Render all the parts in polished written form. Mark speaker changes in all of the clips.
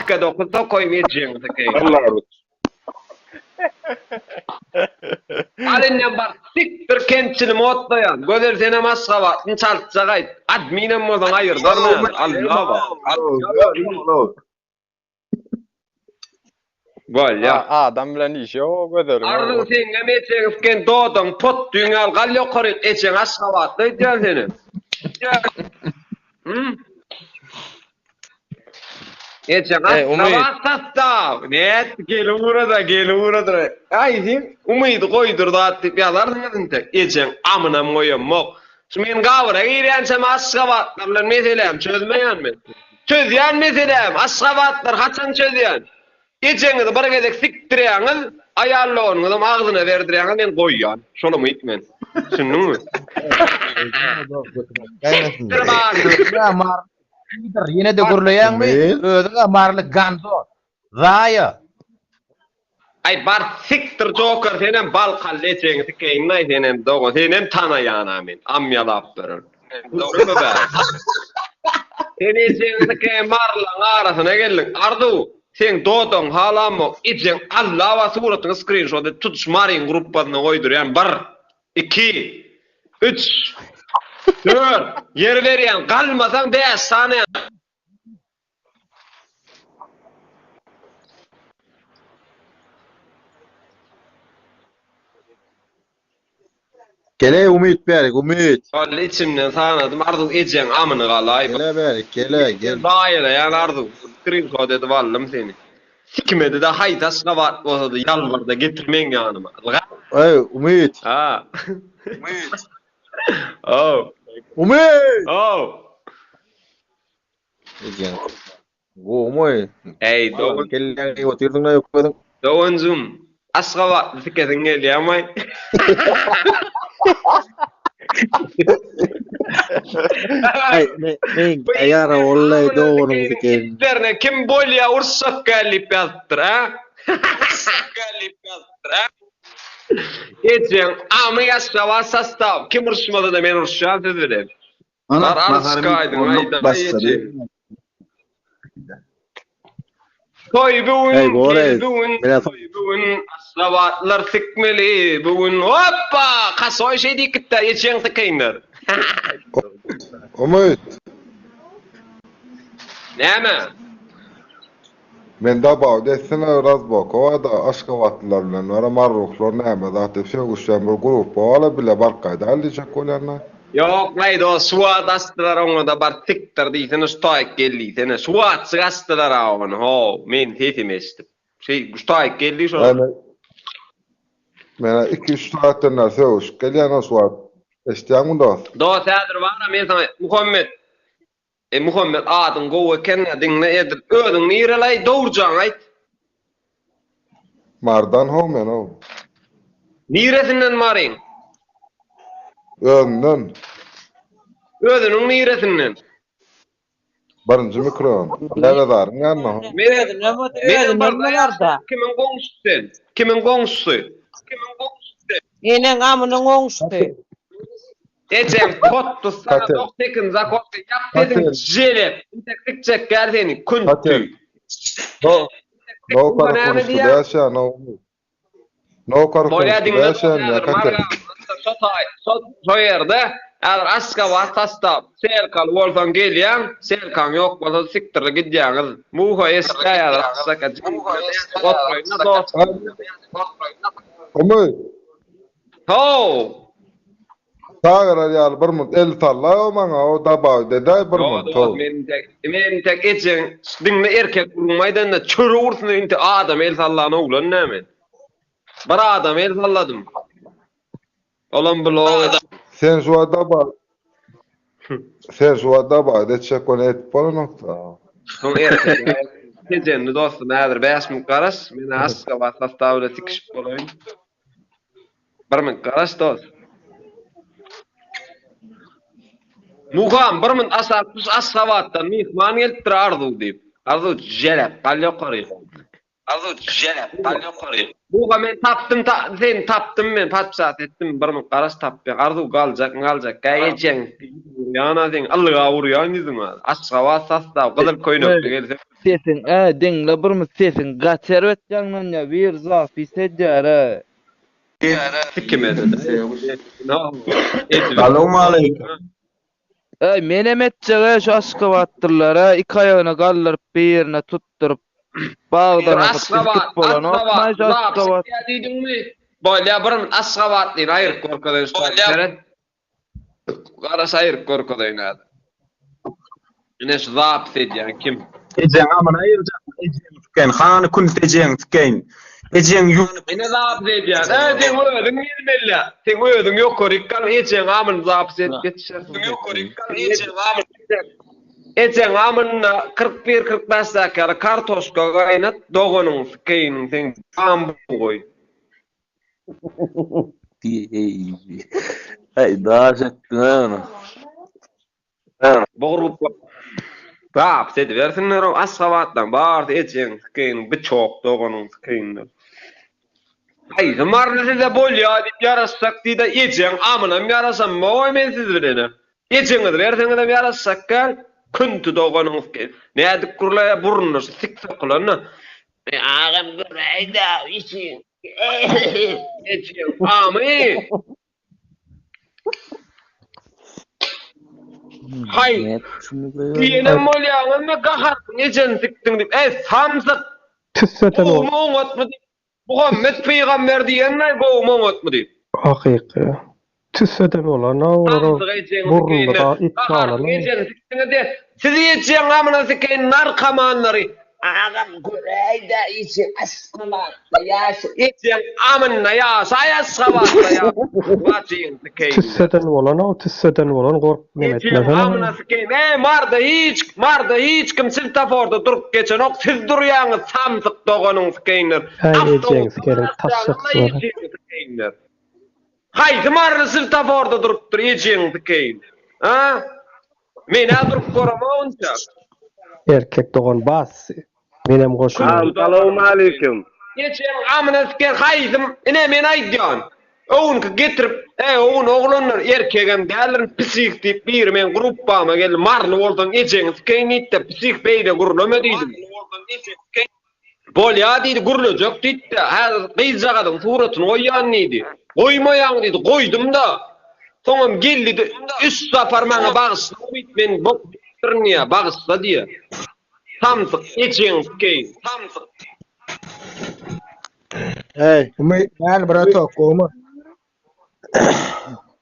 Speaker 1: Tike 9 sokaýyn ejeňi sikeýin.
Speaker 2: Allarut.
Speaker 1: Al indem bar sikdir kemçilim otlaýan. Gözel senem Aşgabatny çaltjak aýt. Adminem bolsaň aýyrdaryn häzir. Alla bar. Bolýa.
Speaker 3: Adam bilen işi ýok Gözeliň.
Speaker 1: Arzyň seňňem ejeň siken dodaň potdyň ýaly gal ýokaryk ejeň Aşgabatly öýdýän senem. Hum? Ejeň Aşgabat sastaw. Nätdi gelip ugrada gelip ugrada. Aý sen umydy goýdur zat diýip ýazarsyňyz intek. Ejeň amynam goýamok. Şu men gabyra girýänçäm Aşgabatlar bilen meselämi çözmeýän men. Çözýän meseläm, Aşgabatlar haçan çözýän? Ejeňizi bir gezek sikdirýäňiz, aýal doganyňyzam agzyna berdirýäňiz, men goýýan. Şol umyt men. Düşündiňmi? Sikdir baryny.
Speaker 4: Ýene-de gürleýäňmi? Özüň-ä maryly ganzo. Zaýa.
Speaker 1: Aý bar sikdir joker senem balkanly ejeňi sikeýinlaý senem dogan senem tanaýana men amýalap duran. Dogrymy bä? Sen ejeňi sikeýin marylaň arasyna geldiň. Arzuw seň dodagyň halamok ejeň allaba suratyňy skrinşot edip tutuş maryň gruppasyna goýdurýan bir, iki, üç, dört ýer berýän galmasaň bäş sanaýan.
Speaker 2: Gele Umyt bärik Umyt.
Speaker 1: Wally içimden sanadym Arzuw ejeň amyny galaý.
Speaker 2: Gele bärik gele gel.
Speaker 1: Zaýalaýan Arzuw skrinşot edip aldym seni. Sikmedi-de haýsy Aşgabat bolsada ýalbarda getir meň ýanyma. Ylga.
Speaker 2: Eý Umyt.
Speaker 1: Ha. Umyt. Ow.
Speaker 2: Umyt.
Speaker 1: Ow.
Speaker 2: Ejeň. Gowmy?
Speaker 1: Eý, dogan.
Speaker 2: Kelläňi otyrdyň-da ýok özüň.
Speaker 1: Doganjygym, Aşgabatly sikesiň gelýärmi?
Speaker 2: Aý, men aýara wallahi doganyňy sikeýin.
Speaker 1: Itlerine kim bolýa urşak gel diýip ýazypdyr, a? Urşak gel diýip ýazypdyr, a? Ejeň amy Aşgabat sostaw, kim uruşmasa-da men uruşýan siz bilen.
Speaker 2: Ana,
Speaker 1: Bar alyp
Speaker 2: naharymy
Speaker 1: çykaýdyň
Speaker 2: bolduk
Speaker 1: aýda
Speaker 2: başlady.
Speaker 1: eje. Toý bu gün,
Speaker 2: Hey, bor
Speaker 1: gel
Speaker 2: ey.
Speaker 1: bu gün,
Speaker 2: Biraz
Speaker 1: toý bu gün, Aşgabatlylar sikmeli bu gün. Hoppa! Kasoý şeý diýip gitdi, ejeň sikeýinler.
Speaker 5: Umyt,
Speaker 1: Näme?
Speaker 5: Men dabawda etsene razbokowada aşgabatlylar bilen bara marruhlar näme zat diýip sögüşýän bir grupba bala bile baryp gaýdaýly diýjek bolýanda.
Speaker 1: Ýoklaý dos şu wagt açdylar oňada bar sikdir diýsene şu taýyk gel diýsene şu wagtjyk açdylar a ony how men sesimi eşidip şeý şu taýyk gel diý şolara.
Speaker 5: Men Menä iki üç sagatdan bäri sögüşip gelýän o şu wagt eşidýäňmi dos?
Speaker 1: Dos häzir bara men saňa Muhammet E Muhammet adyň gowy ekennä diňle edil özüň nirelaý dogrujaňy aýt.
Speaker 5: Mardan how men how.
Speaker 1: Niresinden Maryň?
Speaker 5: Özünden.
Speaker 1: Özüniň niresinden?
Speaker 5: Birinji mikroýon. Lälezaryň ýanynda how.
Speaker 1: Menem Marda. Kimiň goňşusy sen? Kimiň goňşusy? Kimiň goňşusy?
Speaker 6: Eneň amynyň goňşusy.
Speaker 1: Ejeň potdy sana 98 zakoska ýap dedim jelep. Intek dikjek gel seni künti.
Speaker 5: No. No karakonuşdy bäşä no. No karakonuşdy bäşä ne kater.
Speaker 1: Şo taý şo şo ýerde häzir Aşgabat sostaw selkaly bolsaň gelýäň selkaň ýok bolsa sikdirli gidýäňiz. Muha eşitýä häzir Aşgaka. Otraýynda dost.
Speaker 5: Umyt.
Speaker 1: How!
Speaker 5: Çagyrar ýaly bir munt el sallaý-ow maňa o dabaý dedäý bir munt how.
Speaker 1: Men tek men tek ejeň diňle erkek gürrüňimi aýdanda çörek ursun inte adam el sallan oglan nä men. Bir adam el salladym. Olam blog edip.
Speaker 5: Sen şu wagt dabaý Sen şu wagt dabaý etjek bol edip bolanokda.
Speaker 1: Soň erkek Tejenli dostum häzir 5 minut garaş men Aşgabat sostawy bilen tikişip bolaýyn. Bir minut garaş dost. Muham bir minut aşak düş Aşgabatdan myhman gelipdir Arzuw diýip. Arzuw jelep gal ýokary. Arzuw jelep gal ýokary. Buga men tapdym ta seni tapdym men patyşasy etdim bir minut garaş tapýan Arzuw galjakmy galjak gä ejeň urýan a seň ylga urýan ýüzüňe Aşgabat sastaw gyzyl köýnekli gelse.
Speaker 7: Sesiň ä diňle birmi sesiň gaty erbet ýaňlanýa bir zapis edýär ä.
Speaker 1: Sikimede.
Speaker 8: Salowmaleýkim.
Speaker 7: Äý menem etjeg-ä şu aşgabatlylara iki aýagyna galdyryp birine tutduryp bagdan asyp silkip bolanokmaý şu aşgabat.
Speaker 1: Diýdiňmi? Bolýa bir aşgabatlyny aýryp görkezeýin şu taýda seret. Garaş aýryp görkezeýin häzir. Ine şu zapis edýän kim?
Speaker 8: Ejeň amyna aýyrjakmy ejeňi sikeýin hany künti ejeňi sikeýin ejeň ýu.
Speaker 1: Ine zapis edýän. Ä seň özüň gelmeli. Seň özüň ýokaryk gal ejeň amyny zapis edip ýetişersiň. Ýokaryk gal ejeň amyny. Ejeň amynyna 41 45 däki ýaly kartoşka gaýnat doganyň sikeýin seň bambu goý.
Speaker 7: Äý daş etdiň-ä ony.
Speaker 1: Bogrup Gap edibersinler o Aşgabatdan bardy ejeň sikeýin biçok doganyň sikeýinler. Haýsy maryly size bolýa diýip ýaraşsak diýdä ejeň amynam ýaraşamok men siz bilene. Ejeňizi berseňizem ýaraşsak gel künti doganyň sikeýin. Nädip gurlaýa burnuna şu sik sokulanda. Agam göräýdä işiň. Ejeň amy. Haý, diýenem bolýaňyzmy gaharsyň ejeni sikdiň diýip. Eý, samsyk!
Speaker 9: Tüsseden ol.
Speaker 1: Gowumy oňatmy diýip. Muhammet pygamber diýenmi gowumy oňatmy diýip.
Speaker 9: Hakyky. Tüsseden bolan olara
Speaker 1: Samsyk ejeňi
Speaker 9: burnunda
Speaker 1: sikeýin.
Speaker 9: it
Speaker 1: Gaharsyň
Speaker 9: galany.
Speaker 1: ejeni sikdiňiz diýe. Sizi ejeň gamyna sikeýin narkomanlary. Agam göräýdä işi Aşgabatda ýaşa ejeň amynda ýaşaý Aşgabatda ýaşa bajyň sikeýin.
Speaker 9: Tüsseden bolan o tüsseden bolan gorkup neme
Speaker 1: Ejeň
Speaker 9: etmesene.
Speaker 1: amyna sikeýin. Eý Marda hiç Marda hiç kim svetoforda durup geçenok siz durýaňyz samsyk doganyň sikeýinler.
Speaker 9: Äý ejeň sikerin taşşak
Speaker 1: ejeňi sikeýinler. Haýsy maryly svetoforda durupdyr ejeň sikeýin. A? Menä durup göremok onça.
Speaker 9: Erkek dogan bas. Menem goşulýan.
Speaker 1: Salowmaleýkim. Geçen amyna siker haýsym ine men aýdýan. Öwünki getirip e ogun oglanlar erkegem däldirin psih diýip biri meň gruppama geldi maryly bolsaň ejeňi sikeýin diýipdi psih beýle gürleme diýdim. Bolýa diýdi gürlejek diýipdi häzir gyzjagazyň suratyny goýýan diýdi. Goýmaýaň diýdi goýdum-da. Soňam geldi-de üç sapar maňa bagyşla diýip men bok diýipdirin diýýä bagyşla diýýä. Samsyk ejeňi sikeýin. Samsyk.
Speaker 2: Hey.
Speaker 10: Umy, gel bratok, gowmy?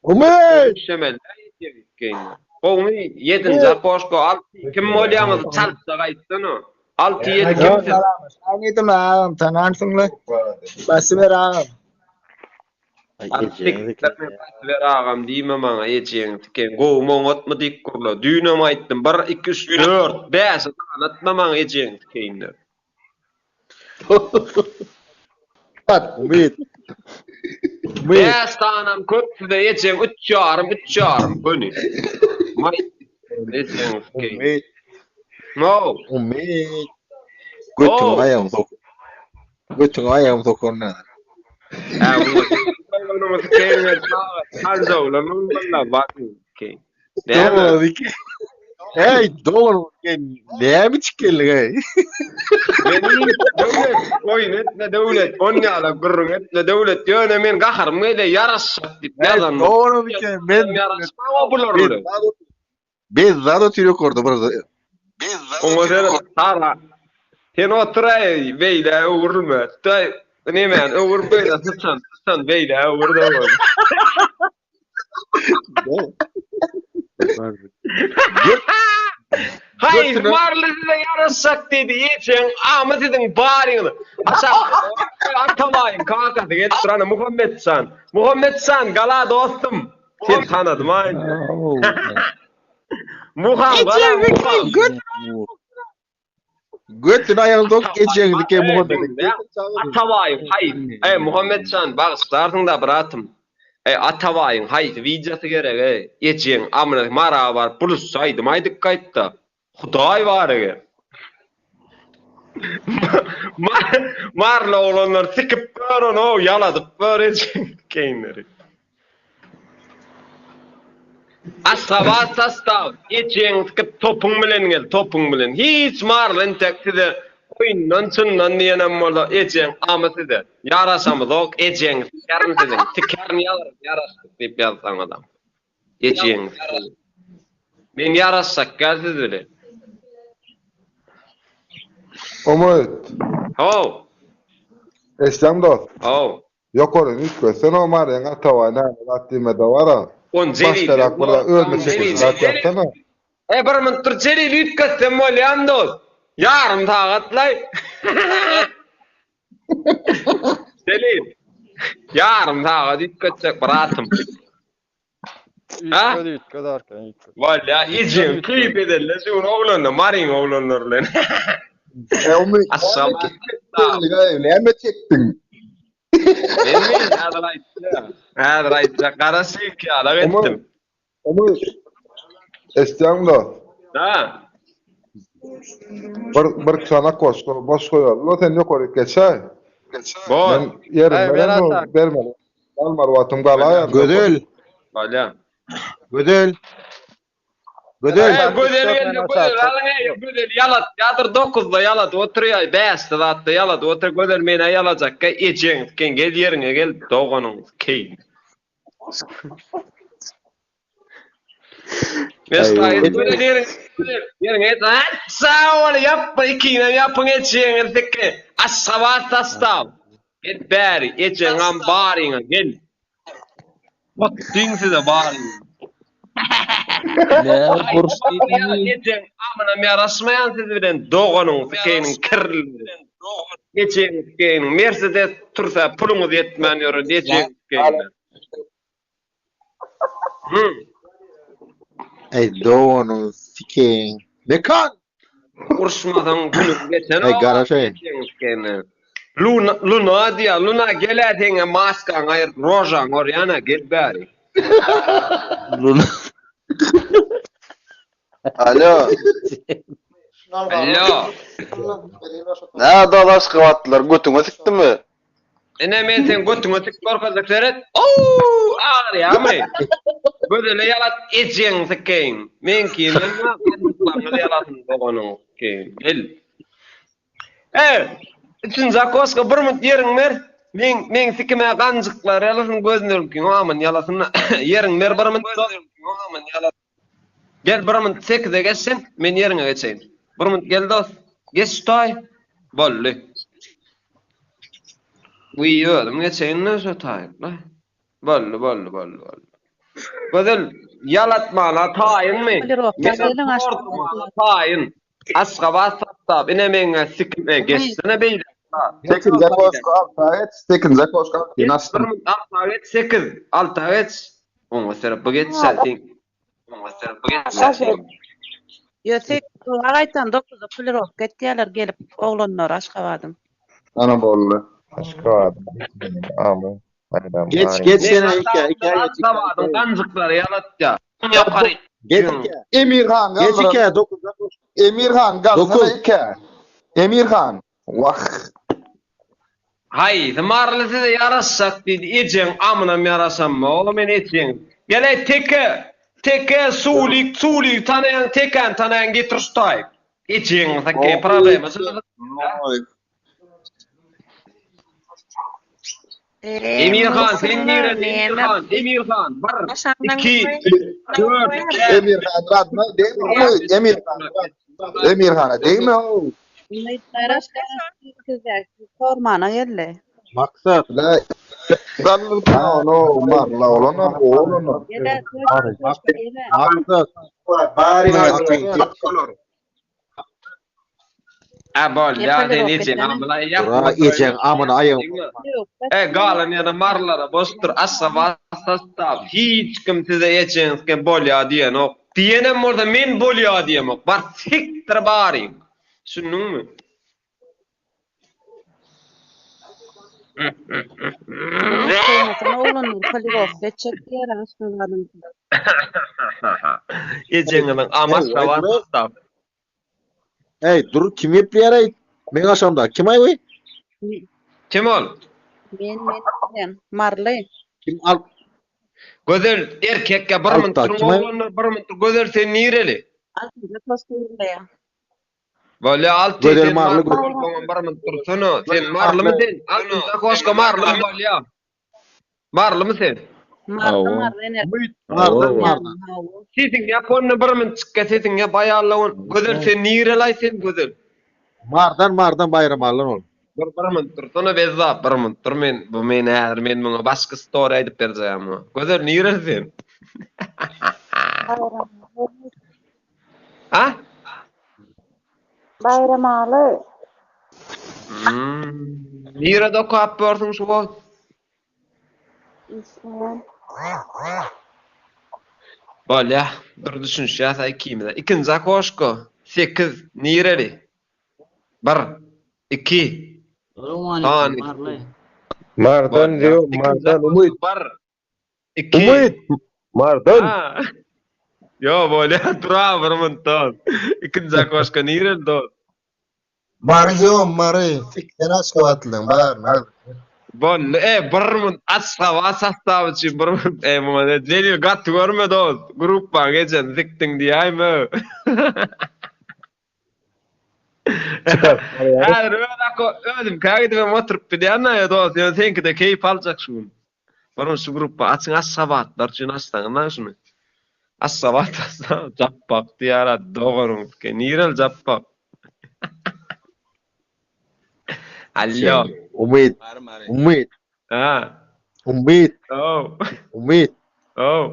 Speaker 2: Umy!
Speaker 1: Düşemeli ejeňi sikeýin. Gowmy ýedinji okoşko alty kim bolýaňyz çaltjak aýtsana. Alty ýedi kim siz?
Speaker 10: Aýdym agam tanansyňla. Basyber agam.
Speaker 1: Basyber agam diýme maňa ejeňi sikeýin. Gowmy oňatmy diýip gurla. Düýnem aýtdym. 1 2 3 4 5 sanatma maňa ejeňi sikeýin diýip.
Speaker 2: Umyt. Umyt.
Speaker 1: Bäş sanam köp size ejeň üç ýarym üç ýarym göni. Maý ejeň sikeýin.
Speaker 2: Umyt.
Speaker 1: No.
Speaker 2: Umyt. Götüňi aýagymy sok. Götüňi aýagymy sokaryn häzir.
Speaker 1: Hä, onuň sikeýin. Hanjawlan bak sikeýin.
Speaker 2: Näme? Hey, dogan, näme içip geldiň ey?
Speaker 1: Meni döwlet, oýun etme döwlet, on ýala gürrüň etme döwlet, ýöne men gaharym gelýär, ýaraşjak diýip ýazan.
Speaker 2: Dogan, men
Speaker 1: men ýaraşmam bular bilen.
Speaker 2: Bezzat otyr ýokarda bir.
Speaker 1: Oňa seret, Sara. Sen otur ey, beýle öwrülme. Daý, nemäni öwür beýle syçan, syçan beýle öwür dogan. Haý, Marly size ýaraşjak diýdi, ejeň amy siziň baryňyzy. Aşak Atabaýyň kakasy gelip dur ana Muhammetjan. Muhammetjan gala dostum. Sen tanadym aý. Muham gala Muham.
Speaker 2: Götüni aýagyny sok ejeňi dike Muhammediň.
Speaker 1: Atabaýyň haý. Eý Muhammetjan bagyşlarsyň-da bratym. Eý Atabaýyň haýsy wideosy gerek eý. Ejeň amyna Mara baryp buluşça aýdym aýdyp gaýtda. Hudaý bar eger. Marly oglanlar sikip gör ony ow ýaladyp gör ejeň sikeýinleri. Aşgabat sostaw ejeň sikip topuň bilen gel topuň bilen hiç marly intek size oýundan çyndan diýenem bolsa ejeň amy size ýaraşamyzok ejeň sikerin siziň sikerin ýalaryn ýaraşdyk diýip ýazsaňyzam ejeň sikeýin men ýaraşjak gel siz bilen.
Speaker 5: Umyt.
Speaker 1: How.
Speaker 5: Eşdäň dost.
Speaker 1: How.
Speaker 5: Ýokaryny üýtgetsene o Maryň Atabaý näme zat diýmede bara.
Speaker 1: On Jelil.
Speaker 5: Başgarak bir zat özüne çekiji zat ýazsana.
Speaker 1: E bir minut dur Jelil üýtgetsem bolýamy dost. Ýarym sagatlaý. Jelil. Ýarym sagat üýtgetjek bratym. Ha?
Speaker 3: Üýtged üýtged arkaýyn üýtged.
Speaker 1: Bolýa ejeň keýp edelle şu gün oglanlar Maryň oglanlary bilen.
Speaker 5: E Umyt
Speaker 1: Aşgabat.
Speaker 5: näme çekdiň?
Speaker 1: Menmi? Häzir aýtjak. Häzir aýtjak. Garaşyk ýalak etdim.
Speaker 5: Umyt. Eşitýäňmi dost?
Speaker 1: Ha.
Speaker 5: Bir bir çanak boş, boş goýaly. Sen ýokaryk geçäý.
Speaker 1: Bor.
Speaker 5: Men ýerim
Speaker 3: Aý,
Speaker 5: berem,
Speaker 3: men aşak.
Speaker 5: bermeli. Almar wagtym galaýar.
Speaker 2: Gözel.
Speaker 1: Bolýa.
Speaker 2: Gözel. Gözel.
Speaker 1: Ey, Gözel geldi, Gözel alyň ey, Gözel ýalat, ýadyr 9-da ýalat oturýar, 5-de zatda ýalat otur, Gözel menä ýalajakka ejeň siken gel ýeriňe gel, doganyň sikeýin. Mesdaýy Gözel ýeriň, ýeriňe et, sag bol, ýapma ikinem ýapyň ejeňi sike. Aşgabat sostaw. Gel bäri, ejeňem baryňa gel. Otdyň size baryň.
Speaker 7: Ne guruş diýdiň?
Speaker 1: Ejeň amynam ýaraşmaýan siz bilen doganyň sikeýiniň kirli. Ejeň sikeýiniň Mercedes tursa puluňyz ýetmän ýören ejeň sikeýiniň. Hı.
Speaker 2: Ey doganyň sikeýin. Mekan.
Speaker 1: Uruşmasaň günüň geçen.
Speaker 2: Ey garaşaý.
Speaker 1: Ejeň sikeýini. Luna, Luna diýýär. Luna gel-ä seňe maskaňy aýyryp rožaňy orýan-a gel bäri.
Speaker 7: Luna.
Speaker 11: Alo.
Speaker 1: Alo.
Speaker 11: Näde ol aşgabatlylar götüňe sikdimi?
Speaker 1: Ine men seň götüňe sik görkezjek seret. Ow, agyrýamy? Gözele ýalat ejeň sikeýin. Meňki men ganjyklaryňyz ýalasyn doganyň sikeýin. Gel. E, üçünji okoşka bir minut ýeriň ber. Meň meň sikime ganjyklar ýalasyn gözüniňkiň amyn ýalasyn. Ýeriň ber bir minut. Gel bir minut sekize geç sen, men ýeriňe geçeýin. Bir minut gel dost. Geç şu taý. Boldy. Wiý özüm geçeýin-de şu taý. Boldy, boldy, boldy, boldy. Gözel, ýalatmana taýynmy? Men taýyn. Aşgabat sostaw, ine meň sikim, e, geçsene beýle.
Speaker 8: Sekinje goşgy alta geç, sekinje goşgy alta.
Speaker 1: Bir minut alta geç, sekiz, alta geç. Oňa serep bu geçse, sen. Oňa serep bu geçse.
Speaker 6: Ýo, sekiz gaýtan dokuzda polirowka etýärler gelip oglanlar Aşgabadyň.
Speaker 8: Ana boldy.
Speaker 3: Aşgabat. Amy.
Speaker 2: Geç geç sene ikä ikä geç.
Speaker 1: Aşgabadyň ganjyklary ýalatýar. Ýokary.
Speaker 2: Geç ikä.
Speaker 8: Emirhan
Speaker 2: Geç ikä dokuzda goş.
Speaker 8: Emirhan galsana
Speaker 2: Dokuz.
Speaker 8: ikä. Emirhan. Wah.
Speaker 1: Haýsy maryly size ýaraşjak diýdi ejeň amynam ýaraşamma o men ejeň. Geleý teke teke suwlyk suwlygy tanaýaň tekäni tanaýaň getir şu taýyk. Ejeň sake problema Emirhan sen nirede Emirhan Emirhan bir iki dört
Speaker 8: Emirhan radna degme Emirhan. Emirhana degme o.
Speaker 6: Sormana geldi.
Speaker 2: Maksat.
Speaker 8: La Galdyr no marla olana olana.
Speaker 2: Maksat.
Speaker 8: Bari
Speaker 1: A bol ya sen ejeň amyna
Speaker 2: Dura ejeň amyna aýagyň.
Speaker 1: E galan ýa marlara boşdur Aşgabat sostaw hiç kim size ejeňizke bolýa diýenok. Diýenem bolsa men bolýa diýemok. Bar sikdir baryň. Düşündiňmi?
Speaker 6: Kowmasana oglanlar polirowka etjek diýer Aşgabadyň.
Speaker 1: Ejeňiziň ama Aşgabat sostaw.
Speaker 2: Ey dur kim gepleýär ey? Meň aşagymda kim aý bu?
Speaker 1: Kim ol?
Speaker 6: Men men men Marly.
Speaker 2: Kim al
Speaker 1: Gözel erkekkä bir
Speaker 2: Alpda
Speaker 1: minut duruň
Speaker 2: kim aý?
Speaker 1: oglanlar bir minut dur. Gözel sen nireli?
Speaker 6: Altynda tost gürleýär.
Speaker 1: Bolýa Alty
Speaker 2: Gözel
Speaker 1: sen
Speaker 2: Marly
Speaker 1: marly bolsaňam bir minut dursana. Sen marlymy sen? Altynda koşka marlymy bolýa? Marlymy sen?
Speaker 6: Marly marly ene.
Speaker 2: Mardan mardan.
Speaker 1: Sesiň ýap onda bir minut çykka sesiň ýap aýalla on. Gözel sen nirelaý sen Gözel?
Speaker 2: Mardan mardan Baýramalydan ol.
Speaker 1: Bir bir minut dursana bezzap bir minut dur men bu men häzir men muňa başga story aýdyp berjek muňa. Gözel nireli sen? Ha?
Speaker 6: Baýramaly.
Speaker 1: Hmm. Nirede okap görsüň şu wagt?
Speaker 6: Işleýän.
Speaker 1: Bolýa, bir düşünişýäs ikimize. Ikinji okoşko 8 nireli? 1 2 Sany.
Speaker 3: Mardan
Speaker 1: Bolýa.
Speaker 3: diyor,
Speaker 1: Ikinji
Speaker 3: Mardan
Speaker 1: okoşko
Speaker 3: Umyt.
Speaker 1: 1 2
Speaker 3: Umyt. Mardan.
Speaker 1: Ha. Yo bolýa, dura bir minut dost. Ikinji okoşko nireli dost?
Speaker 10: Mary diyorum Mary. Sikden Aşgabatlyň baryny.
Speaker 1: Boldy. E, bir minut Aşgabat sostawy üçin bir minut. E, muňa ne Jelil gaty görme dost. Gruppa geçen zikdiň diýäýme.
Speaker 3: Çıkar.
Speaker 1: Häzir öz ako özüm kägidip oturyp bilýän ya dost. Ýöne seňki de keýp aljak şu gün. Barın şu gruppa açyň Aşgabatlar üçin açsaňyz lan şuny. Aşgabat açsaň japbak diýara dogaryň ki. Nirel japbak? Allo.
Speaker 2: Umyt. Umyt.
Speaker 1: Ha.
Speaker 2: Umyt.
Speaker 1: Oh.
Speaker 2: Umyt.
Speaker 1: Oh.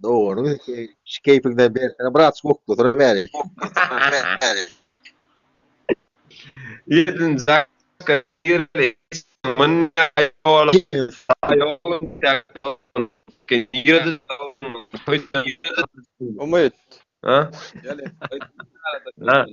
Speaker 2: Dogry. Şu keýpiňden bersene biraz kokdusyr bäri.
Speaker 1: Ýedinji dakika girdi. Mın
Speaker 3: Umyt.
Speaker 1: Ha? Ha.